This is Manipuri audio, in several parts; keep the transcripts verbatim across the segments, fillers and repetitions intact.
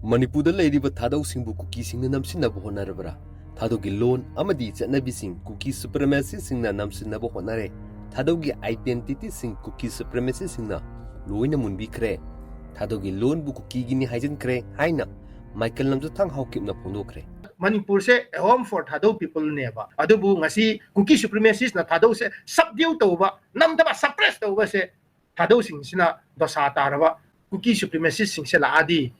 ꯃꯅꯤꯄꯨꯔꯗ ꯂꯩꯔꯤꯕ ꯊꯥꯗꯧꯁꯤꯡꯕꯨ ꯀꯨꯀꯤꯁꯤꯡꯅ ꯅꯝꯁꯤꯟꯅꯕ ꯍꯣꯠꯅꯔꯕ꯭ꯔꯥ? ꯊꯥꯗꯧꯒꯤ ꯂꯣꯟ ꯑꯃꯗꯤ ꯆꯠꯅꯕꯤꯁꯤꯡ ꯀꯨꯀꯤ ꯁꯨꯄ꯭ꯔꯦꯃꯦꯁꯤꯁꯤꯡꯅ ꯅꯝꯁꯤꯟꯅꯕ ꯍꯣꯠꯅꯔꯦ꯫ ꯊꯥꯗꯧꯒꯤ ꯑꯥꯏꯗꯦꯟꯇꯤꯇꯤꯁꯤꯡ ꯀꯨꯀꯤ ꯁꯨꯄ꯭ꯔꯦꯃꯦꯁꯤꯁꯤꯡꯅ ꯂꯣꯏꯅ ꯃꯨꯟꯕꯤꯈ꯭ꯔꯦ꯫ ꯊꯥꯗꯧꯒꯤ ꯂꯣꯟꯕꯨ ꯀꯨꯀꯤꯒꯤꯅꯤ ꯍꯥꯏꯖꯤꯟꯈ꯭ꯔꯦ ꯍꯥꯏꯅ ꯃꯥꯏꯀꯦꯜ ꯂꯝꯖꯊꯥꯡ ꯍꯥꯎꯀꯤꯞꯅ ꯐꯣꯡꯗꯣꯛꯈ꯭ꯔꯦ꯫ ꯃꯅꯤꯄꯨꯔꯁꯦ a home for Thadou peopleꯅꯦꯕ꯫ ꯑꯗꯨꯕꯨ ꯉꯁꯤ ꯀꯨꯀꯤ ꯁꯨꯄ꯭ꯔꯤꯃꯦꯁꯤꯁꯅ ꯊꯥꯗꯧꯁꯦ ꯁꯕꯗ꯭ꯌꯨ ꯇꯧꯕ, ꯅꯝꯗꯕ, ꯁꯄ꯭ꯔꯦꯁ ꯇꯧꯕꯁꯦ, ꯊꯥꯗꯧꯁꯤꯡꯁꯤꯅ ꯗꯣꯁꯥ ꯇꯥꯔꯕ ꯀꯨꯀꯤ ꯁꯨꯄ꯭ꯔꯤꯃꯦꯁꯤꯁꯁꯤꯡꯁꯦ ꯂꯥꯛꯑꯗꯤ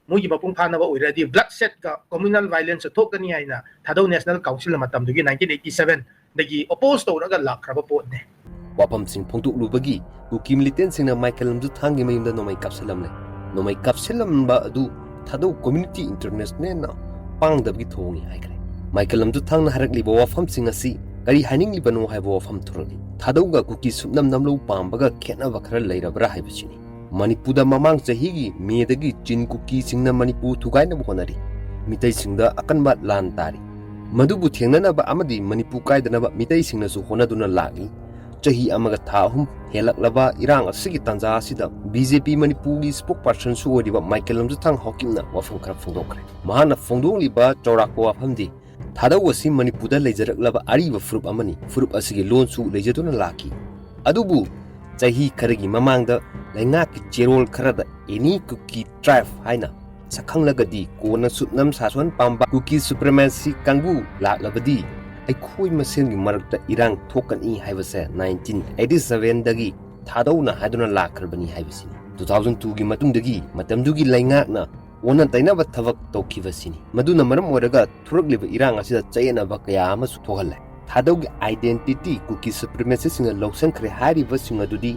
ꯃꯣꯏꯒꯤ ꯃꯄꯨꯡ ꯐꯥꯅꯕ ꯑꯣꯏꯔꯗꯤ ꯕ꯭ꯂꯗ ꯁꯦꯠꯀ ꯀꯣꯃ꯭ꯌꯨꯅꯦꯜ ꯚꯥꯏꯂꯦꯟꯁ ꯊꯣꯛꯀꯅꯤ ꯍꯥꯏꯅ ꯊꯥꯗꯧ ꯅꯦꯁꯅꯦꯜ ꯀꯥꯎꯟꯁꯤꯜꯅ ꯃꯇꯝꯗꯨꯒꯤ ꯅꯥꯏꯟꯇꯤꯟ ꯑꯩꯠꯇꯤ ꯁꯚꯦꯟꯗꯒꯤ ꯑꯣꯄꯣꯖ ꯇꯧꯔꯒ ꯂꯥꯛꯈ꯭ꯔꯕ ꯄꯣꯠꯅꯦ꯫ ꯋꯥꯐꯝꯁꯤꯡ ꯐꯣꯡꯗꯣꯛꯂꯨꯕꯒꯤ ꯀꯨꯀꯤ ꯃꯤꯂꯤꯇꯦꯟꯁꯤꯡꯅ ꯃꯥꯏꯀꯦꯜ ꯂꯝꯖꯊꯥꯡꯒꯤ ꯃꯌꯨꯝꯗ ꯅꯣꯡꯃꯩ ꯀꯥꯞꯁꯤꯜꯂꯝꯂꯦ꯫ ꯅꯣꯡꯃꯩ ꯀꯥꯞꯁꯤꯜꯂꯝꯕ ꯑꯗꯨ ꯊꯥꯗꯧ ꯀꯝꯃ꯭ꯌꯨꯅꯤꯇꯤ ꯏꯟꯇꯔꯅꯦꯁꯅꯦꯜꯅ ꯄꯥꯡꯗꯕꯒꯤ ꯊꯧꯑꯣꯡꯅꯤ ꯍꯥꯏꯈ꯭ꯔꯦ꯫ ꯃꯥꯏꯀꯦꯜ ꯂꯝꯖꯊꯥꯡꯅ ꯍꯥꯏꯔꯛꯂꯤꯕ ꯋꯥꯐꯝꯁꯤꯡ ꯑꯁꯤ ꯀꯔꯤ ꯍꯥꯏꯅꯤꯡꯂꯤꯕꯅꯣ ꯍꯥꯏꯕ ꯋꯥꯐꯝ ꯊꯣꯔꯛꯂꯤ꯫ ꯊꯥꯗꯧꯒ ꯀꯨꯀꯤ ꯁꯨꯞꯅꯝ ꯅꯝꯂꯧ ꯄꯥꯝꯕꯒ ꯈꯦꯠꯅꯕ ꯈꯔ ꯂꯩꯔꯕ꯭ꯔꯥ ꯍꯥꯏꯕꯁꯤꯅꯤ꯫ ꯃꯅꯤꯄꯨꯔꯗ ꯃꯃꯥꯡ ꯆꯍꯤꯒꯤ ꯃꯦꯗꯒꯤ ꯆꯤꯟ ꯀꯨꯀꯤꯁꯤꯡꯅ ꯃꯅꯤꯄꯨꯔ ꯊꯨꯒꯥꯏꯅꯕ ꯍꯣꯠꯅꯔꯤ꯫ ꯃꯤꯇꯩꯁꯤꯡꯗ ꯑꯀꯟꯕ ꯂꯥꯟ ꯇꯥꯔꯤ꯫ ꯃꯗꯨꯕꯨ ꯊꯦꯡꯅꯅꯕ ꯑꯃꯗꯤ ꯃꯅꯤꯄꯨꯔ ꯀꯥꯏꯗꯅꯕ ꯃꯤꯇꯩꯁꯤꯡꯅꯁꯨ ꯍꯣꯠꯅꯗꯨꯅ ꯂꯥꯛꯂꯤ꯫ ꯆꯍꯤ ꯑꯃꯒ ꯊꯥ ꯑꯍꯨꯝ ꯍꯦꯜꯂꯛꯂꯕ ꯏꯔꯥꯡ ꯑꯁꯤꯒꯤ ꯇꯥꯟꯖꯥ ꯑꯁꯤꯗ ꯕꯤ ꯖꯦ ꯄꯤ ꯃꯅꯤꯄꯨꯔꯒꯤ ꯁ꯭ꯄꯣꯛ ꯄꯥꯔꯁꯟꯁꯨ ꯑꯣꯏꯔꯤꯕ ꯃꯥꯏꯀꯦꯜ ꯂꯝꯖꯊꯥꯡ ꯍꯥꯎꯀꯤꯞꯅ ꯋꯥꯐꯝ ꯈꯔ ꯐꯣꯡꯗꯣꯛꯈ꯭ꯔꯦ꯫ ꯃꯍꯥꯛꯅ ꯐꯣꯡꯗꯣꯛꯂꯤꯕ ꯆꯥꯎꯔꯥꯛꯄ ꯋꯥꯐꯝꯗꯤ, ꯊꯥꯗꯧ ꯑꯁꯤ ꯃꯅꯤꯄꯨꯔꯗ ꯂꯩꯖꯔꯛꯂꯕ ꯑꯔꯤꯕ ꯐꯨꯔꯨꯞ ꯑꯃꯅꯤ꯫ ꯐꯨꯔꯨꯞ ꯑꯁꯤꯒꯤ ꯂꯣꯟꯁꯨ ꯂꯩꯖꯗꯨꯅ ꯂꯥꯛꯈꯤ꯫ ꯑꯗꯨꯕꯨ ꯆꯍꯤ ꯈꯔꯒꯤ ꯃꯃꯥꯡꯗ ꯂꯩꯉꯥꯛꯀꯤ ꯆꯦꯔꯣꯜ ꯈꯔꯗ ꯑꯦꯅꯤ ꯀꯨꯀꯤ ꯇ꯭ꯔꯥꯏꯕ ꯍꯥꯏꯅ ꯁꯛꯈꯪꯂꯒꯗꯤ ꯀꯣꯟꯅ ꯁꯨꯞꯅꯝ ꯁꯥꯁꯣꯟ ꯄꯥꯝꯕ ꯀꯨꯀꯤ ꯁꯨꯄ꯭ꯔꯦꯃꯦꯁꯤ ꯀꯥꯡꯕꯨ ꯂꯥꯛꯂꯕꯗꯤ ꯑꯩꯈꯣꯏ ꯃꯁꯦꯜꯒꯤ ꯃꯔꯛꯇ ꯏꯔꯥꯡ ꯊꯣꯛꯀꯅꯤ ꯍꯥꯏꯕꯁꯦ ꯅꯥꯏꯟꯇꯤꯟ ꯑꯩꯠꯇꯤ ꯁꯚꯦꯟꯗꯒꯤ ꯊꯥꯗꯧꯅ ꯍꯥꯏꯗꯨꯅ ꯂꯥꯛꯈ꯭ꯔꯕꯅꯤ ꯍꯥꯏꯕꯁꯤꯅꯤ꯫ ꯇꯨ ꯊꯥꯎꯖꯟ ꯇꯨꯒꯤ ꯃꯇꯨꯡꯗꯒꯤ ꯃꯇꯝꯗꯨꯒꯤ ꯂꯩꯉꯥꯛꯅ ꯑꯣꯟꯅ ꯇꯩꯅꯕ ꯊꯕꯛ ꯇꯧꯈꯤꯕꯁꯤꯅꯤ꯫ ꯃꯗꯨꯅ ꯃꯔꯝ ꯑꯣꯏꯔꯒ ꯊꯣꯔꯛꯂꯤꯕ ꯏꯔꯥꯡ ꯑꯁꯤꯗ ꯆꯌꯦꯠꯅꯕ ꯀꯌꯥ ꯑꯃꯁꯨ ꯊꯣꯛꯍꯜꯂꯦ꯫ ꯊꯥꯗꯧꯒꯤ ꯑꯥꯏꯗꯦꯟꯇꯤꯇꯤ ꯀꯨꯀꯤ ꯁꯨꯄ꯭ꯔꯤꯃꯦꯁꯤꯁꯁꯤꯡꯅ ꯂꯧꯁꯤꯟꯈ꯭ꯔꯦ ꯍꯥꯏꯔꯤꯕꯁꯤꯡ ꯑꯗꯨꯗꯤ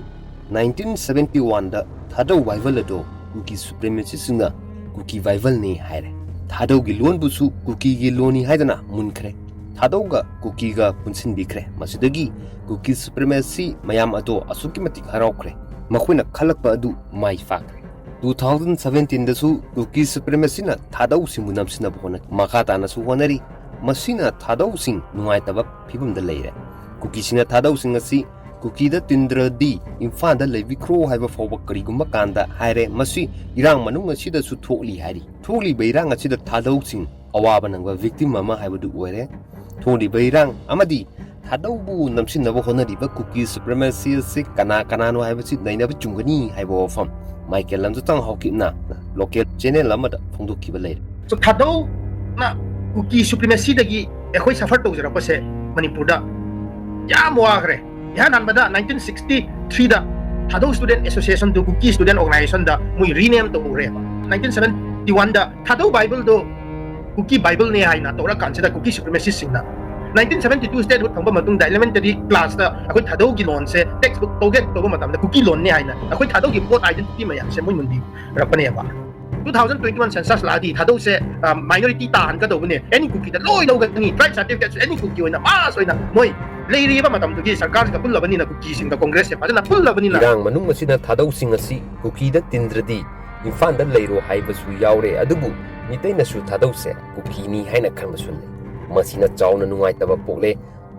ꯅꯥꯏꯟꯇꯤꯟ ꯁꯚꯦꯟꯇꯤ ꯋꯥꯟꯗ ꯊꯥꯗꯧ ꯕꯥꯏꯕꯜ ꯑꯗꯨ ꯀꯨꯀꯤ ꯁꯨꯄ꯭ꯔꯤꯃꯦꯁꯤꯁꯁꯤꯡꯅ ꯀꯨꯀꯤ ꯕꯥꯏꯕꯜꯅꯤ ꯍꯥꯏꯔꯦ꯫ ꯊꯥꯗꯧꯒꯤ ꯂꯣꯟꯕꯨꯁꯨ ꯀꯨꯀꯤꯒꯤ ꯂꯣꯟꯅꯤ ꯍꯥꯏꯗꯨꯅ ꯃꯨꯟꯈ꯭ꯔꯦ꯫ ꯊꯥꯗꯧꯒ ꯀꯨꯀꯤꯒ ꯄꯨꯟꯁꯤꯟꯕꯤꯈ꯭ꯔꯦ꯫ ꯃꯁꯤꯗꯒꯤ ꯀꯨꯀꯤ ꯁꯨꯄ꯭ꯔꯤꯃꯦꯁꯤ ꯃꯌꯥꯝ ꯑꯗꯣ ꯑꯁꯨꯛꯀꯤ ꯃꯇꯤꯛ ꯍꯔꯥꯎꯈ꯭ꯔꯦ꯫ ꯃꯈꯣꯏꯅ ꯈꯜꯂꯛꯄ ꯑꯗꯨ ꯃꯥꯏ ꯄꯥꯛꯈ꯭ꯔꯦ꯫ ꯇꯨ ꯊꯥꯎꯖꯟ ꯁꯚꯦꯟꯇꯤꯟꯗꯁꯨ ꯀꯨꯀꯤ ꯁꯨꯄ꯭ꯔꯤꯃꯦꯁꯤꯅ ꯊꯥꯗꯧꯁꯤꯡꯕꯨ ꯅꯝꯁꯤꯟꯅꯕ ꯍꯣꯠꯅꯩ꯫ ꯃꯈꯥ ꯇꯥꯅꯁꯨ ꯍꯣꯠꯅꯔꯤ꯫ ꯃꯁꯤꯅ ꯊꯥꯗꯧꯁꯤꯡ ꯅꯨꯡꯉꯥꯏꯇꯕ ꯐꯤꯕꯝꯗ ꯂꯩꯔꯦ꯫ ꯀꯨꯀꯤꯁꯤꯡꯅ ꯊꯥꯗꯧꯁꯤꯡ ꯑꯁꯤ ꯀꯨꯀꯤꯗ ꯇꯤꯟꯗ꯭ꯔꯗꯤ ꯏꯝꯐꯥꯜꯗ ꯂꯩꯕꯤꯈ꯭ꯔꯣ ꯍꯥꯏꯕ ꯐꯥꯎꯕ ꯀꯔꯤꯒꯨꯝꯕ ꯀꯥꯟꯗ ꯍꯥꯏꯔꯦ꯫ ꯃꯁꯤ ꯏꯔꯥꯡ ꯃꯅꯨꯡ ꯑꯁꯤꯗꯁꯨ ꯊꯣꯛꯂꯤ ꯍꯥꯏꯔꯤ꯫ ꯊꯣꯛꯂꯤꯕ ꯏꯔꯥꯡ ꯑꯁꯤꯗ ꯊꯥꯗꯧꯁꯤꯡ ꯑꯋꯥꯕ ꯅꯪꯕ victim ꯑꯃ ꯍꯥꯏꯕꯗꯨ ꯑꯣꯏꯔꯦ꯫ ꯊꯣꯛꯂꯤꯕ ꯏꯔꯥꯡ ꯑꯃꯗꯤ ꯊꯥꯗꯧꯕꯨ ꯅꯝꯁꯤꯟꯅꯕ ꯍꯣꯠꯅꯔꯤꯕ ꯀꯨꯀꯤ supremacy ꯑꯁꯤ ꯀꯅꯥ ꯀꯅꯥꯅꯣ ꯍꯥꯏꯕꯁꯤ ꯅꯩꯅꯕ ꯆꯨꯝꯒꯅꯤ ꯍꯥꯏꯕ ꯋꯥꯐꯝ ꯃꯥꯏꯀꯦꯜ ꯂꯝꯖꯊꯥꯡ ꯍꯥꯎꯀꯤꯞꯅ local channel ꯑꯃꯗ ꯐꯣꯡꯗꯣꯛꯈꯤꯕ ꯂꯩꯔꯦ꯫ So ꯊꯥꯗꯧꯅ ꯀꯨꯀꯤ supremacyꯗꯒꯤ ꯑꯩꯈꯣꯏ suffer ꯇꯧꯖꯔꯛꯄꯁꯦ ꯃꯅꯤꯄꯨꯔꯗ ꯌꯥꯝ ꯋꯥꯈ꯭ꯔꯦ꯫ ꯏꯍꯥꯟ ꯍꯥꯟꯕꯗ nineteen sixty threeꯗ ꯊꯥꯗꯧ Student Associationꯗꯨ ꯀꯨꯀꯤ Student Organizationꯗ ꯃꯣꯏ rename ꯇꯧꯔꯦꯕ꯫ nineteen seventy oneꯗ ꯊꯥꯗꯧ Bibleꯗꯣ ꯀꯨꯀꯤ Bibleꯅꯦ ꯍꯥꯏꯅ ꯇꯧꯔꯀꯥꯟꯁꯤꯗ ꯀꯨꯀꯤ supremacistꯁꯤꯡꯅ nineteen seventy two statehood ꯐꯪꯕ ꯃꯇꯨꯡꯗ elementary classꯇ ꯑꯩꯈꯣꯏ ꯊꯥꯗꯧꯒꯤ ꯂꯣꯟꯁꯦ textbook ꯇꯧꯒꯦ ꯇꯧꯕ ꯃꯇꯝꯗ ꯀꯨꯀꯤ ꯂꯣꯟꯅꯦ ꯍꯥꯏꯅ ꯑꯩꯈꯣꯏ ꯊꯥꯗꯧꯒꯤ both identity ꯃꯌꯥꯝꯁꯦ ꯃꯣꯏ ꯃꯨꯟꯕꯤꯔꯛꯄꯅꯦꯕ꯫ Two thousand twenty one census ꯂꯥꯛꯑꯗꯤ ꯊꯥꯗꯧꯁꯦ minority ꯇꯥꯍꯟꯒꯗꯧꯕꯅꯦ, any ꯀꯨꯀꯤꯗ ꯂꯣꯏ ꯂꯧꯒꯅꯤ, tribe certificateꯁꯨ any ꯀꯨꯀꯤ ꯑꯣꯏꯅ mass ꯑꯣꯏꯅ ꯃꯣꯏ ꯂꯩꯔꯤꯕ ꯃꯇꯝꯗꯨꯒꯤ ꯁꯔꯀꯥꯔꯁꯤꯒ ꯄꯨꯜꯂꯕꯅꯤꯅ, ꯀꯨꯀꯤꯁꯤꯡꯒ ꯀꯣꯡꯒ꯭ꯔꯦꯁꯁꯦ ꯐꯖꯅ ꯄꯨꯜꯂꯕꯅꯤꯅ꯫ ꯏꯔꯥꯡ ꯃꯅꯨꯡ ꯑꯁꯤꯗ ꯊꯥꯗꯧꯁꯤꯡ ꯑꯁꯤ ꯀꯨꯀꯤꯗ ꯇꯤꯟꯗ꯭ꯔꯗꯤ ꯏꯝꯐꯥꯜꯗ ꯂꯩꯔꯣ ꯍꯥꯏꯕꯁꯨ ꯌꯥꯎꯔꯦ꯫ ꯑꯗꯨꯕꯨ ꯃꯤꯇꯩꯅꯁꯨ ꯊꯥꯗꯧꯁꯦ ꯀꯨꯀꯤꯅꯤ ꯍꯥꯏꯅ ꯈꯟꯕꯁꯨ ꯂꯩ꯫ ꯃꯁꯤꯅ ꯆꯥꯎꯅ ꯅꯨꯡꯉꯥꯏꯇꯕ ꯄꯣꯛꯂꯦ꯫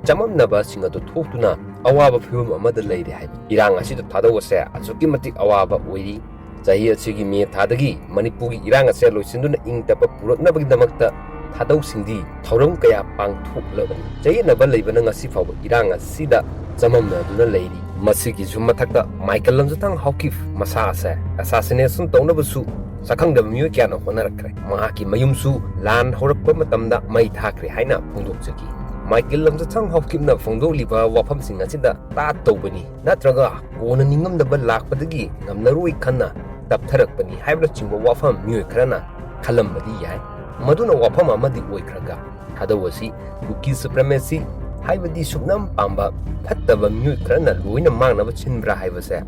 ꯆꯃꯝꯅꯕꯁꯤꯡ ꯑꯗꯨ ꯊꯣꯛꯇꯨꯅ ꯑꯋꯥꯕ ꯐꯤꯕꯝ ꯑꯃꯗ ꯂꯩꯔꯦ ꯍꯥꯏꯕ꯫ ꯏꯔꯥꯡ ꯑꯁꯤꯗ ꯊꯥꯗꯧ ꯑꯁꯦ ꯑꯁꯨꯛꯀꯤ ꯃꯇꯤꯛ ꯑꯋꯥꯕ ꯑꯣꯏꯔꯤ꯫ ꯆꯍꯤ ꯑꯁꯤꯒꯤ ꯃꯦ ꯊꯥꯗꯒꯤ ꯃꯅꯤꯄꯨꯔꯒꯤ ꯏꯔꯥꯡ ꯑꯁꯦ ꯂꯣꯏꯁꯤꯟꯗꯨꯅ ꯏꯪ ꯇꯞꯄ ꯄꯨꯔꯛꯅꯕꯒꯤꯗꯃꯛꯇ ꯊꯥꯗꯧꯁꯤꯡꯗꯤ ꯊꯧꯔꯝ ꯀꯌꯥ ꯄꯥꯡꯊꯣꯛꯂꯕꯅꯤ꯫ ꯆꯌꯦꯠꯅꯕ ꯂꯩꯕꯅ ꯉꯁꯤ ꯐꯥꯎꯕ ꯏꯔꯥꯡ ꯑꯁꯤꯗ ꯆꯃꯝꯅꯗꯨꯅ ꯂꯩꯔꯤ꯫ ꯃꯁꯤꯒꯤꯁꯨ ꯃꯊꯛꯇ ꯃꯥꯏꯀꯦꯜ ꯂꯝꯖꯊꯥꯡ ꯍꯥꯎꯀꯤꯞ ꯃꯁꯥ ꯑꯁꯦ assassination ꯇꯧꯅꯕꯁꯨ ꯁꯛꯈꯪꯗꯕ ꯃꯤꯑꯣꯏ ꯀꯌꯥꯅ ꯍꯣꯠꯅꯔꯛꯈ꯭ꯔꯦ꯫ ꯃꯍꯥꯛꯀꯤ ꯃꯌꯨꯝꯁꯨ ꯂꯥꯟ ꯍꯧꯔꯛꯄ ꯃꯇꯝꯗ ꯃꯩ ꯊꯥꯈ꯭ꯔꯦ ꯍꯥꯏꯅ ꯐꯣꯡꯗꯣꯛꯆꯈꯤ꯫ ꯃꯥꯏꯀꯦꯜ ꯂꯝꯖꯊꯥꯡ ꯍꯥꯎꯀꯤꯞꯅ ꯐꯣꯡꯗꯣꯛꯂꯤꯕ ꯋꯥꯐꯝꯁꯤꯡ ꯑꯁꯤꯗ ꯇꯥꯠ ꯇꯧꯕꯅꯤ ꯅꯠꯇ꯭ꯔꯒ ꯀꯣꯟꯅ ꯅꯤꯡꯉꯝꯗꯕ ꯂꯥꯛꯄꯗꯒꯤ ꯉꯝꯂꯔꯣꯏ ꯈꯟꯅ ꯇꯞꯊꯔꯛꯄꯅꯤ ꯍꯥꯏꯕꯅꯆꯤꯡꯕ ꯋꯥꯐꯝ ꯃꯤꯑꯣꯏ ꯈꯔꯅ ꯈꯜꯂꯝꯕꯗꯤ ꯌꯥꯏ꯫ ꯃꯗꯨꯅ ꯋꯥꯐꯝ ꯑꯃꯗꯤ ꯑꯣꯏꯈ꯭ꯔꯒ ꯊꯥꯗꯧ ꯑꯁꯤ ꯀꯨꯀꯤ supremacy ꯍꯥꯏꯕꯗꯤ ꯁꯨꯞꯅꯝ ꯄꯥꯝꯕ ꯐꯠꯇꯕ ꯃꯤꯑꯣꯏ ꯈꯔꯅ ꯂꯣꯏꯅ ꯃꯥꯡꯅꯕ ꯁꯤꯟꯕ꯭ꯔꯥ ꯍꯥꯏꯕꯁꯦ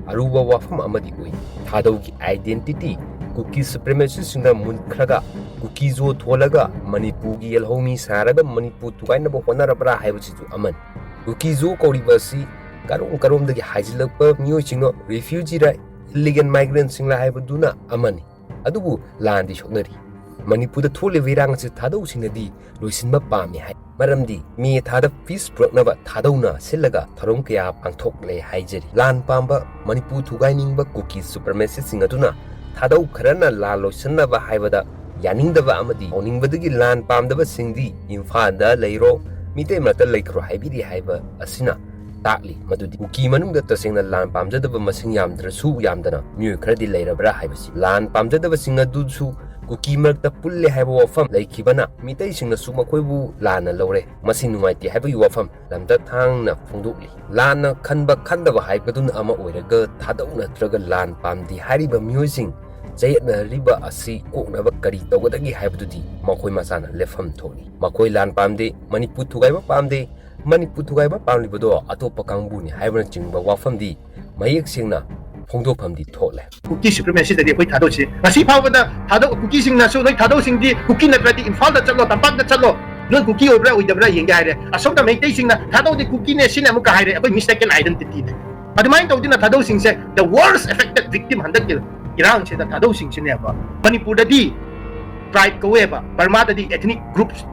ꯑꯔꯨꯕ ꯋꯥꯐꯝ ꯑꯃꯗꯤ ꯑꯣꯏ꯫ ꯊꯥꯗꯧꯒꯤ identity ꯀꯨꯀꯤ supremacistꯁꯤꯡꯅ ꯃꯨꯟꯈ꯭ꯔꯒ ꯀꯨꯀꯤꯖꯣ ꯊꯣꯜꯂꯒ ꯃꯅꯤꯄꯨꯔꯒꯤ ꯌꯦꯜꯍꯧꯃꯤ ꯁꯥꯔꯒ ꯃꯅꯤꯄꯨꯔ ꯊꯨꯒꯥꯏꯅꯕ ꯍꯣꯠꯅꯔꯕ꯭ꯔꯥ ꯍꯥꯏꯕꯁꯤꯁꯨ ꯑꯃꯅꯤ꯫ ꯀꯨꯀꯤꯖꯣ ꯀꯧꯔꯤꯕ ꯑꯁꯤ ꯀꯔꯣꯝ ꯀꯔꯣꯝꯗꯒꯤ ꯍꯥꯏꯖꯤꯜꯂꯛꯄ ꯃꯤꯑꯣꯏꯁꯤꯡꯅꯣ, refugeeꯔ illegal migrantꯁꯤꯡꯂ ꯍꯥꯏꯕꯗꯨꯅ ꯑꯃꯅꯤ꯫ ꯑꯗꯨꯕꯨ ꯂꯥꯟꯗꯤ ꯁꯣꯛꯅꯔꯤ꯫ ꯃꯅꯤꯄꯨꯔꯗ ꯊꯣꯛꯂꯤꯕ ꯏꯔꯥꯡ ꯑꯁꯤ ꯊꯥꯗꯧꯁꯤꯡꯅꯗꯤ ꯂꯣꯏꯁꯤꯟꯕ ꯄꯥꯝꯃꯤ ꯍꯥꯏ꯫ ꯃꯔꯝꯗꯤ ꯃꯦ ꯊꯥꯗ peace ꯄꯨꯔꯛꯅꯕ ꯊꯥꯗꯧꯅ ꯁꯤꯜꯂꯒ ꯊꯧꯔꯝ ꯀꯌꯥ ꯄꯥꯡꯊꯣꯛꯂꯦ ꯍꯥꯏꯖꯔꯤ꯫ ꯂꯥꯟ ꯄꯥꯝꯕ ꯃꯅꯤꯄꯨꯔ ꯊꯨꯒꯥꯏꯅꯤꯡꯕ ꯀꯨꯀꯤ supremacistꯁꯤꯡ ꯑꯗꯨꯅ ꯊꯥꯗꯧ ꯈꯔꯅ ꯂꯥꯟ ꯂꯣꯏꯁꯤꯟꯅꯕ ꯍꯥꯏꯕꯗ ꯌꯥꯅꯤꯡꯗꯕ ꯑꯃꯗꯤ ꯁꯥꯎꯅꯤꯡꯕꯗꯒꯤ ꯂꯥꯟ ꯄꯥꯝꯗꯕꯁꯤꯡꯗꯤ ꯏꯝꯐꯥꯜꯗ ꯂꯩꯔꯣ, ꯃꯤꯇꯩ ꯃꯔꯛꯇ ꯂꯩꯈ꯭ꯔꯣ ꯍꯥꯏꯕꯤꯔꯤ ꯍꯥꯏꯕ ꯑꯁꯤꯅ ꯇꯥꯛꯂꯤ ꯃꯗꯨꯗꯤ ꯀꯨꯀꯤ ꯃꯅꯨꯡꯗ ꯇꯁꯦꯡꯅ ꯂꯥꯟ ꯄꯥꯝꯖꯗꯕ ꯃꯁꯤꯡ ꯌꯥꯝꯗ꯭ꯔꯁꯨ ꯌꯥꯝꯗꯅ ꯃꯤꯑꯣꯏ ꯈꯔꯗꯤ ꯂꯩꯔꯕ꯭ꯔꯥ ꯍꯥꯏꯕꯁꯤ꯫ ꯂꯥꯟ ꯄꯥꯝꯖꯗꯕꯁꯤꯡ ꯑꯗꯨꯁꯨ ꯀꯨꯀꯤ ꯃꯔꯛꯇ ꯄꯨꯜꯂꯦ ꯍꯥꯏꯕ ꯋꯥꯐꯝ ꯂꯩꯈꯤꯕꯅ ꯃꯤꯇꯩꯁꯤꯡꯅꯁꯨ ꯃꯈꯣꯏꯕꯨ ꯂꯥꯟꯅ ꯂꯧꯔꯦ꯫ ꯃꯁꯤ ꯅꯨꯡꯉꯥꯏꯇꯦ ꯍꯥꯏꯕꯒꯤ ꯋꯥꯐꯝ ꯂꯝꯖꯊꯥꯡꯅ ꯐꯣꯡꯗꯣꯛꯂꯤ꯫ ꯂꯥꯟꯅ ꯈꯟꯕ ꯈꯟꯗꯕ ꯍꯥꯏꯕꯗꯨꯅ ꯑꯃ ꯑꯣꯏꯔꯒ ꯊꯥꯗꯧ ꯅꯠꯇ꯭ꯔꯒ ꯂꯥꯟ ꯄꯥꯝꯗꯦ ꯍꯥꯏꯔꯤꯕ ꯃꯤꯑꯣꯏꯁꯤꯡ ꯆꯌꯦꯠꯅꯔꯤꯕ ꯑꯁꯤ ꯀꯣꯛꯅꯕ ꯀꯔꯤ ꯇꯧꯒꯗꯒꯦ ꯍꯥꯏꯕꯗꯨꯗꯤ ꯃꯈꯣꯏ ꯃꯁꯥꯅ ꯂꯦꯞꯐꯝ ꯊꯣꯛꯂꯤ꯫ ꯃꯈꯣꯏ ꯂꯥꯟ ꯄꯥꯝꯗꯦ, ꯃꯅꯤꯄꯨꯔ ꯊꯨꯒꯥꯏꯕ ꯄꯥꯝꯗꯦ, ꯃꯅꯤꯄꯨꯔ ꯊꯨꯒꯥꯏꯕ ꯄꯥꯝꯂꯤꯕꯗꯣ ꯑꯇꯣꯞꯄ ꯀꯥꯡꯕꯨꯅꯤ ꯍꯥꯏꯕꯅꯆꯤꯡꯕ ꯋꯥꯐꯝꯗꯤ ꯃꯌꯦꯛ ꯁꯦꯡꯅ ꯐꯣꯡꯗꯣꯛꯐꯝꯗꯤ ꯊꯣꯛꯂꯦ꯫ ꯀꯨꯀꯤ supremacyꯗꯗꯤ ꯑꯩꯈꯣꯏ ꯊꯥꯗꯧꯁꯤ ꯉꯁꯤ ꯐꯥꯎꯕꯗ ꯊꯥꯗꯧ, ꯀꯨꯀꯤꯁꯤꯡꯅꯁꯨ ꯅꯣꯏ ꯊꯥꯗꯧꯁꯤꯡꯗꯤ ꯀꯨꯀꯤ ꯅꯠꯇ꯭ꯔꯗꯤ ꯏꯝꯐꯥꯜꯗ ꯆꯠꯂꯣ, ꯇꯝꯄꯥꯛꯇ ꯆꯠꯂꯣ, ꯅꯣꯏ ꯀꯨꯀꯤ ꯑꯣꯏꯕ꯭ꯔꯥ ꯑꯣꯏꯗꯕ꯭ꯔꯥ ꯌꯦꯡꯒꯦ ꯍꯥꯏꯔꯦ꯫ ꯑꯁꯣꯝꯗ ꯃꯩꯇꯩꯁꯤꯡꯅ ꯊꯥꯗꯧꯗꯤ ꯀꯨꯀꯤꯅꯦ ꯁꯤꯅ ꯑꯃꯨꯛꯀ ꯍꯥꯏꯔꯦ꯫ ꯑꯩꯈꯣꯏ mistaken identityꯅꯦ꯫ ꯑꯗꯨꯃꯥꯏꯅ ꯇꯧꯗꯨꯅ ꯊꯥꯗꯧꯁꯤꯡꯁꯦ the worst affected victim ꯍꯟꯗꯛꯀꯤ ꯏꯔꯥꯡꯁꯤꯗ ꯊꯥꯗꯧꯁꯤꯡꯁꯤꯅꯦꯕ꯫ ꯃꯅꯤꯄꯨꯔꯗꯗꯤ tribe ꯀꯧꯋꯦꯕ, ꯕꯔꯃꯥꯗꯗꯤ ethnic groups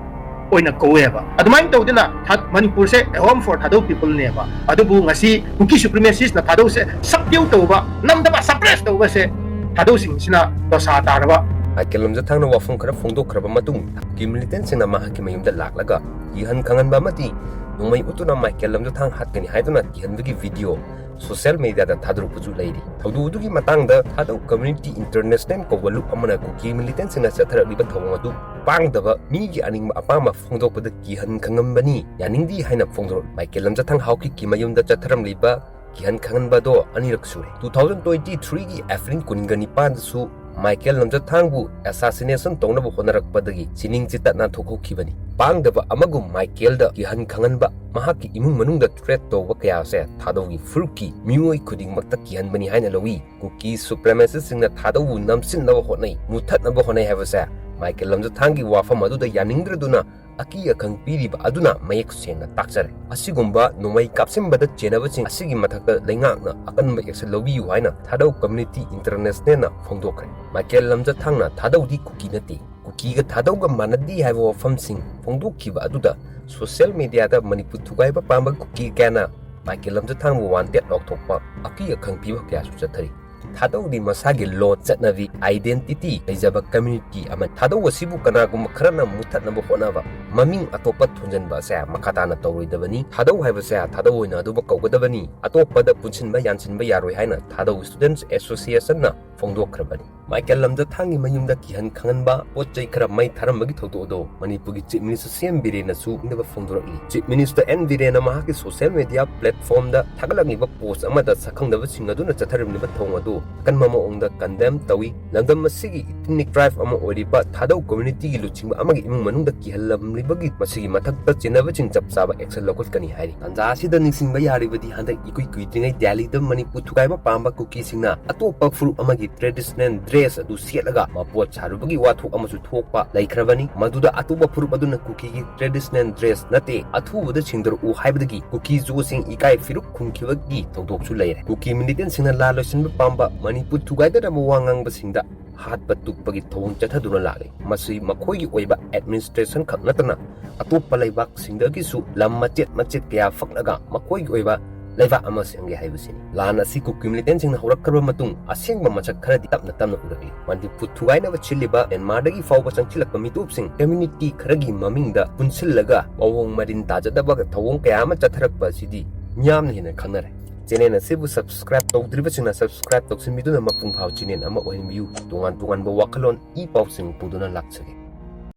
ꯑꯣꯏꯅ ꯀꯧꯋꯦꯕ꯫ ꯑꯗꯨꯃꯥꯏꯅ ꯇꯧꯗꯅ ꯊꯥ-, ꯃꯅꯤꯄꯨꯔꯁꯦ a home for ꯊꯥꯗꯧ peopleꯅꯦꯕ꯫ ꯑꯗꯨꯕꯨ ꯉꯁꯤ ꯀꯨꯀꯤ supremacistꯅ ꯊꯥꯗꯧꯁꯦ subdue ꯇꯧꯕ, ꯅꯝꯗꯕ, suppress ꯇꯧꯕꯁꯦ ꯊꯥꯗꯧꯁꯤꯡꯁꯤꯅ ꯗꯣꯁꯥ ꯇꯥꯔꯕ꯫ ꯃꯥꯏꯀꯦꯜ ꯂꯝꯖꯊꯥꯡꯅ ꯋꯥꯐꯝ ꯈꯔ ꯐꯣꯡꯗꯣꯛꯈ꯭ꯔꯕ ꯃꯇꯨꯡ ꯀꯨꯀꯤ militantꯁꯤꯡꯅ ꯃꯍꯥꯛꯀꯤ ꯃꯌꯨꯝꯗ ꯂꯥꯛꯂꯒ ꯀꯤꯍꯟ ꯈꯪꯍꯟꯕ ꯑꯃꯗꯤ ꯅꯣꯡꯃꯩ ꯎꯠꯇꯨꯅ ꯃꯥꯏꯀꯦꯜ ꯂꯝꯖꯊꯥꯡ ꯍꯥꯠꯀꯅꯤ ꯍꯥꯏꯗꯨꯅ ꯀꯤꯍꯟꯕꯒꯤ video social mediaꯗ ꯊꯥꯗꯣꯔꯛꯄꯁꯨ ꯂꯩꯔꯤ꯫ ꯊꯧꯗꯣꯛ ꯑꯗꯨꯒꯤ ꯃꯇꯥꯡꯗ ꯊꯥꯗꯧ Community International ꯀꯧꯕ ꯂꯨꯞ ꯑꯃꯅ ꯀꯨꯀꯤ militantꯁꯤꯡꯅ ꯆꯠꯊꯔꯛꯂꯤꯕ ꯊꯧꯑꯣꯡ ꯑꯗꯨ ꯄꯥꯡꯗꯕ ꯃꯤꯒꯤ ꯑꯅꯤꯡꯕ ꯑꯄꯥꯝꯕ ꯐꯣꯡꯗꯣꯛꯄꯗ ꯀꯤꯍꯟ ꯈꯪꯍꯟꯕꯅꯤ, ꯌꯥꯅꯤꯡꯗꯦ ꯍꯥꯏꯅ ꯐꯣꯡꯗꯣꯔꯛꯂꯤ꯫ ꯃꯥꯏꯀꯦꯜ ꯂꯝꯖꯊꯥꯡ ꯍꯥꯎꯀꯤꯞꯀꯤ ꯃꯌꯨꯝꯗ ꯆꯠꯊꯔꯝꯂꯤꯕ ꯀꯤꯍꯟ ꯈꯪꯍꯟꯕ ꯑꯗꯣ ꯑꯅꯤꯔꯛ ꯁꯨꯔꯦ꯫ Two thousand twenty threeꯒꯤ April ꯀꯨꯟꯒ ꯅꯤꯄꯥꯟꯗꯁꯨ ꯃꯥꯏꯀꯦꯜ ꯂꯝꯖꯊꯥꯡꯕꯨ assassination ꯇꯧꯅꯕ ꯍꯣꯠꯅꯔꯛꯄꯗꯒꯤ ꯁꯤꯅꯤꯡ ꯆꯤꯠꯇ ꯅꯥꯟꯊꯣꯛꯍꯧꯈꯤꯕꯅꯤ꯫ ꯄꯥꯡꯗꯕ ꯑꯃꯒꯨꯝ ꯃꯥꯏꯀꯦꯜꯗ ꯀꯤꯍꯟ ꯈꯪꯍꯟꯕ, ꯃꯍꯥꯛꯀꯤ ꯏꯃꯨꯡ ꯃꯅꯨꯡꯗ threat ꯇꯧꯕ ꯀꯌꯥꯁꯦ ꯊꯥꯗꯧꯒꯤ ꯐꯨꯔꯨꯞꯀꯤ ꯃꯤꯑꯣꯏ ꯈꯨꯗꯤꯡꯃꯛꯇ ꯀꯤꯍꯟꯕꯅꯤ ꯍꯥꯏꯅ ꯂꯧꯏ꯫ ꯀꯨꯀꯤ supremacistꯁꯤꯡꯅ ꯊꯥꯗꯧꯕꯨ ꯅꯝꯁꯤꯟꯅꯕ ꯍꯣꯠꯅꯩ, ꯃꯨꯊꯠꯅꯕ ꯍꯣꯠꯅꯩ ꯍꯥꯏꯕꯁꯦ ꯃꯥꯏꯀꯦꯜ ꯂꯝꯖꯊꯥꯡꯒꯤ ꯋꯥꯐꯝ ꯑꯗꯨꯗ ꯌꯥꯅꯤꯡꯗ꯭ꯔꯗꯨꯅ ꯑꯀꯤ ꯑꯈꯪ ꯄꯤꯔꯤꯕ ꯑꯗꯨꯅ ꯃꯌꯦꯛ ꯁꯦꯡꯅ ꯇꯥꯛꯆꯔꯦ꯫ ꯑꯁꯤꯒꯨꯝꯕ ꯅꯣꯡꯃꯩ ꯀꯥꯞꯁꯤꯟꯕꯗ ꯆꯦꯟꯅꯕꯁꯤꯡ ꯑꯁꯤꯒꯤ ꯃꯊꯛꯇ ꯂꯩꯉꯥꯛꯅ ꯑꯀꯟꯕ action ꯂꯧꯕꯤꯌꯨ ꯍꯥꯏꯅ ꯊꯥꯗꯧ Community Internationalꯅ ꯐꯣꯡꯗꯣꯛꯈ꯭ꯔꯦ꯫ ꯃꯥꯏꯀꯦꯜ ꯂꯝꯖꯊꯥꯡꯅ ꯊꯥꯗꯧꯗꯤ ꯀꯨꯀꯤ ꯅꯠꯇꯦ, ꯀꯨꯀꯤꯒ ꯊꯥꯗꯧꯒ ꯃꯥꯟꯅꯗꯦ ꯍꯥꯏꯕ ꯋꯥꯐꯝꯁꯤꯡ ꯐꯣꯡꯗꯣꯛꯈꯤꯕ ꯑꯗꯨꯗ social mediaꯗ ꯃꯅꯤꯄꯨꯔ ꯊꯨꯒꯥꯏꯕ ꯄꯥꯝꯕ ꯀꯨꯀꯤ ꯀꯌꯥꯅ ꯃꯥꯏꯀꯦꯜ ꯂꯝꯖꯊꯥꯡꯕꯨ wanted ꯂꯥꯎꯊꯣꯛꯄ, ꯑꯀꯤ ꯑꯈꯪ ꯄꯤꯕ ꯀꯌꯥꯁꯨ ꯆꯠꯊꯔꯤ꯫ ꯊꯥꯗꯧꯗꯤ ꯃꯁꯥꯒꯤ ꯂꯣꯟ, ꯆꯠꯅꯕꯤ, identity ꯂꯩꯖꯕ community ꯑꯃꯅꯤ꯫ ꯊꯥꯗꯧ ꯑꯁꯤꯕꯨ ꯀꯅꯥꯒꯨꯝꯕ ꯈꯔꯅ ꯃꯨꯊꯠꯅꯕ ꯍꯣꯠꯅꯕ, ꯃꯃꯤꯡ ꯑꯇꯣꯞꯄ ꯊꯣꯟꯖꯟꯕ ꯑꯁꯦ ꯃꯈꯥ ꯇꯥꯅ ꯇꯧꯔꯣꯏꯗꯕꯅꯤ꯫ ꯊꯥꯗꯧ ꯍꯥꯏꯕꯁꯦ ꯊꯥꯗꯧ ꯑꯣꯏꯅ ꯑꯗꯨꯃꯛ ꯀꯧꯒꯗꯕꯅꯤ, ꯑꯇꯣꯞꯄꯗ ꯄꯨꯟꯁꯤꯟꯕ ꯌꯥꯟꯁꯤꯟꯕ ꯌꯥꯔꯣꯏ ꯍꯥꯏꯅ ꯊꯥꯗꯧ Students Associationꯅ ꯐꯣꯡꯗꯣꯛꯈ꯭ꯔꯕꯅꯤ꯫ ꯃꯥꯏꯀꯦꯜ ꯂꯝꯖꯊꯥꯡꯒꯤ ꯃꯌꯨꯝꯗ ꯀꯤꯍꯟ ꯈꯪꯍꯟꯕ, ꯄꯣꯠ ꯆꯩ ꯈꯔ ꯃꯩ ꯊꯥꯔꯝꯕꯒꯤ ꯊꯧꯗꯣꯛ ꯑꯗꯨ ꯃꯅꯤꯄꯨꯔꯒꯤ Chief Minister ꯁꯤ ꯑꯦꯟ ꯕꯤꯔꯦꯟꯅꯁꯨ ꯈꯪꯗꯕ ꯐꯣꯡꯗꯣꯔꯛꯂꯤ꯫ Chief Minister ꯑꯦꯟ ꯕꯤꯔꯦꯟꯅ ꯃꯍꯥꯛꯀꯤ social media platformꯗ ꯊꯥꯒꯠꯂꯛꯂꯤꯕ post ꯑꯃꯗ ꯁꯛꯈꯪꯗꯕꯁꯤꯡ ꯑꯗꯨꯅ ꯆꯠꯊꯔꯝꯂꯤꯕ ꯊꯧꯑꯣꯡ ꯑꯗꯨ ꯑꯀꯟꯕ ꯃꯑꯣꯡꯗ condemn ꯇꯧꯏ꯫ ꯂꯝꯗꯝ ꯑꯁꯤꯒꯤ ethnic tribe ꯑꯃ ꯑꯣꯏꯔꯤꯕ ꯊꯥꯗꯧ communityꯒꯤ ꯂꯨꯆꯤꯡꯕ ꯑꯃꯒꯤ ꯏꯃꯨꯡ ꯃꯅꯨꯡꯗ ꯀꯤꯍꯜꯂꯝꯂꯤꯕꯒꯤ ꯃꯁꯤꯒꯤ ꯃꯊꯛꯇ ꯆꯦꯟꯅꯕꯁꯤꯡ ꯆꯞ ꯆꯥꯕ action ꯂꯧꯈꯠꯀꯅꯤ ꯍꯥꯏꯔꯤ꯫ ꯇꯥꯟꯖꯥ ꯑꯁꯤꯗ ꯅꯤꯡꯁꯤꯡꯕ ꯌꯥꯔꯤꯕꯗꯤ ꯍꯟꯗꯛ ꯏꯀꯨꯏ ꯀꯨꯏꯗ꯭ꯔꯤꯉꯩ ꯗꯦꯜꯂꯤꯗ ꯃꯅꯤꯄꯨꯔ ꯊꯨꯒꯥꯏꯕ ꯄꯥꯝꯕ ꯀꯨꯀꯤꯁꯤꯡꯅ ꯑꯇꯣꯞꯄ ꯐꯨꯔꯨꯞ ꯑꯃꯒꯤ traditional dress ꯑꯗꯨ ꯁꯦꯠꯂꯒ ꯃꯄꯣꯠ ꯁꯥꯔꯨꯕꯒꯤ ꯋꯥꯊꯣꯛ ꯑꯃꯁꯨ ꯊꯣꯛꯄ ꯂꯩꯈ꯭ꯔꯕꯅꯤ꯫ ꯃꯗꯨꯗ ꯑꯇꯣꯞꯄ ꯐꯨꯔꯨꯞ ꯑꯗꯨꯅ ꯀꯨꯀꯤꯒꯤ traditional dress ꯅꯠꯇꯦ, ꯑꯊꯨꯕꯗ ꯁꯤꯡꯗꯣꯔꯛꯎ ꯍꯥꯏꯕꯗꯒꯤ ꯀꯨꯀꯤ ꯖꯣꯁꯤꯡ ꯏꯀꯥꯏ ꯐꯤꯔꯨꯛ ꯈꯨꯝꯈꯤꯕꯒꯤ ꯊꯧꯗꯣꯛꯁꯨ ꯂꯩꯔꯦ꯫ ꯀꯨꯀꯤ militantꯁꯤꯡꯅ ꯂꯥꯟ ꯂꯣꯏꯁꯤꯟꯕ ꯄꯥꯝꯕ ꯃꯅꯤꯄꯨꯔ ꯊꯨꯒꯥꯏꯗꯅꯕ ꯋꯥ ꯉꯥꯡꯕꯁꯤꯡꯗ ꯍꯥꯠꯄ ꯇꯨꯞꯄꯒꯤ ꯊꯧꯑꯣꯡ ꯆꯠꯊꯗꯨꯅ ꯂꯥꯛꯂꯤ꯫ ꯃꯁꯤ ꯃꯈꯣꯏꯒꯤ ꯑꯣꯏꯕ administration ꯈꯛ ꯅꯠꯇꯅ ꯑꯇꯣꯞꯄ ꯂꯩꯕꯥꯛꯁꯤꯡꯗꯒꯤꯁꯨ ꯂꯝ ꯃꯆꯦꯠ ꯃꯆꯦꯠ ꯀꯌꯥ ꯐꯛꯂꯒ ꯃꯈꯣꯏꯒꯤ ꯑꯣꯏꯕ ꯂꯩꯕꯥꯛ ꯑꯃ ꯁꯦꯝꯒꯦ ꯍꯥꯏꯕꯁꯤꯅꯤ꯫ ꯂꯥꯟ ꯑꯁꯤ ꯀꯨꯀꯤ militantꯁꯤꯡꯅ ꯍꯧꯔꯛꯈ꯭ꯔꯕ ꯃꯇꯨꯡ ꯑꯁꯦꯡꯕ ꯃꯁꯛ ꯈꯔꯗꯤ ꯇꯞꯅ ꯇꯞꯅ ꯎꯔꯛꯂꯤ꯫ ꯃꯅꯤꯄꯨꯔ ꯊꯨꯒꯥꯏꯅꯕ ꯁꯤꯜꯂꯤꯕ ꯃ꯭ꯌꯥꯟꯃꯥꯔꯗꯒꯤ ꯐꯥꯎꯕ ꯆꯪꯁꯤꯜꯂꯛꯄ ꯃꯤꯇꯣꯞꯁꯤꯡ community ꯈꯔꯒꯤ ꯃꯃꯤꯡꯗ ꯄꯨꯟꯁꯤꯜꯂꯒ ꯃꯑꯣꯡ ꯃꯔꯤꯟ ꯇꯥꯖꯗꯕ ꯊꯧꯑꯣꯡ ꯀꯌꯥ ꯑꯃ ꯆꯠꯊꯔꯛꯄ ꯑꯁꯤꯗꯤ ꯃꯤꯌꯥꯝꯅ ꯍꯦꯟꯅ ꯈꯪꯅꯔꯦ꯫ Channel ꯑꯁꯤꯕꯨ subscribe ꯇꯧꯗ꯭ꯔꯤꯕꯁꯤꯡꯅ subscribe ꯇꯧꯁꯤꯟꯕꯤꯗꯨꯅ ꯃꯄꯨꯡ ꯐꯥꯕ channel ꯑꯃ ꯑꯣꯏꯍꯟꯕꯤꯌꯨ꯫ ꯇꯣꯉꯥꯟ ꯇꯣꯉꯥꯟꯕ ꯋꯥꯈꯜꯂꯣꯟ, ꯏ ꯄꯥꯎꯁꯤꯡ ꯄꯨꯗꯨꯅ ꯂꯥꯛꯆꯒꯦ꯫